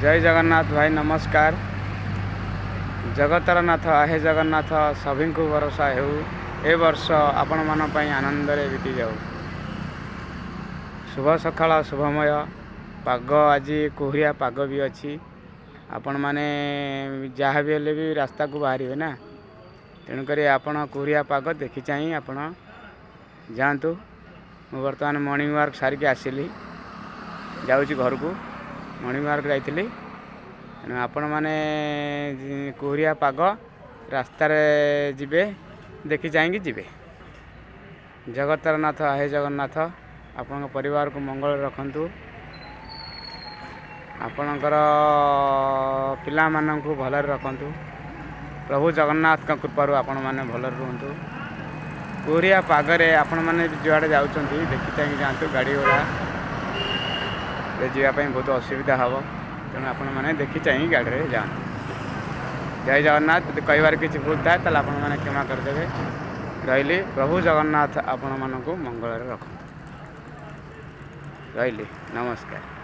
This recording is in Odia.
ଜୟ ଜଗନ୍ନାଥ ଭାଇ, ନମସ୍କାର। ଜଗତର ନାଥ ହେ ଜଗନ୍ନାଥ, ସଭିଙ୍କୁ ଭରସା ହେଉ। ଏ ବର୍ଷ ଆପଣମାନଙ୍କ ପାଇଁ ଆନନ୍ଦରେ ବିତିଯାଉ। ଶୁଭ ସକାଳ, ଶୁଭମୟ ପାଗ। ଆଜି କୁହୁରିଆ ପାଗ ବି ଅଛି। ଆପଣମାନେ ଯାହା ବି ହେଲେ ବି ରାସ୍ତାକୁ ବାହାରିବେ ନା, ତେଣୁକରି ଆପଣ କୁହୁରିଆ ପାଗ ଦେଖି ଚାହିଁ ଆପଣ ଯାଆନ୍ତୁ। ମୁଁ ବର୍ତ୍ତମାନ ମର୍ଣ୍ଣିଂ ୱାର୍କ ସାରିକି ଆସିଲି, ଯାଉଛି ଘରକୁ। ମର୍ଣ୍ଣିଂ ୱାର୍କ ଯାଇଥିଲି। ତେଣୁ ଆପଣମାନେ କୁହୁରିଆ ପାଗ, ରାସ୍ତାରେ ଯିବେ, ଦେଖି ଚାହିଁକି ଯିବେ। ଜଗତର ନାଥ ହେ ଜଗନ୍ନାଥ, ଆପଣଙ୍କ ପରିବାରକୁ ମଙ୍ଗଳରେ ରଖନ୍ତୁ, ଆପଣଙ୍କର ପିଲାମାନଙ୍କୁ ଭଲରେ ରଖନ୍ତୁ। ପ୍ରଭୁ ଜଗନ୍ନାଥଙ୍କ କୃପାରୁ ଆପଣମାନେ ଭଲରେ ରୁହନ୍ତୁ। କୁହୁରିଆ ପାଗରେ ଆପଣମାନେ ଯୁଆଡ଼େ ଯାଉଛନ୍ତି, ଦେଖି ଚାହିଁକି ଯାଆନ୍ତୁ। ଗାଡ଼ି ଘୋଡ଼ା ଯିବା ପାଇଁ ବହୁତ ଅସୁବିଧା ହେବ, ତେଣୁ ଆପଣମାନେ ଦେଖି ଚାହିଁ ଗାଡ଼ିରେ ଯାଆନ୍ତୁ। ଜୟ ଜଗନ୍ନାଥ। ଯଦି କହିବାର କିଛି ଭୁଲ ଥାଏ, ତାହେଲେ ଆପଣମାନେ କ୍ଷମା କରିଦେବେ। ରହିଲି। ପ୍ରଭୁ ଜଗନ୍ନାଥ ଆପଣମାନଙ୍କୁ ମଙ୍ଗଳରେ ରଖନ୍ତୁ। ରହିଲି, ନମସ୍କାର।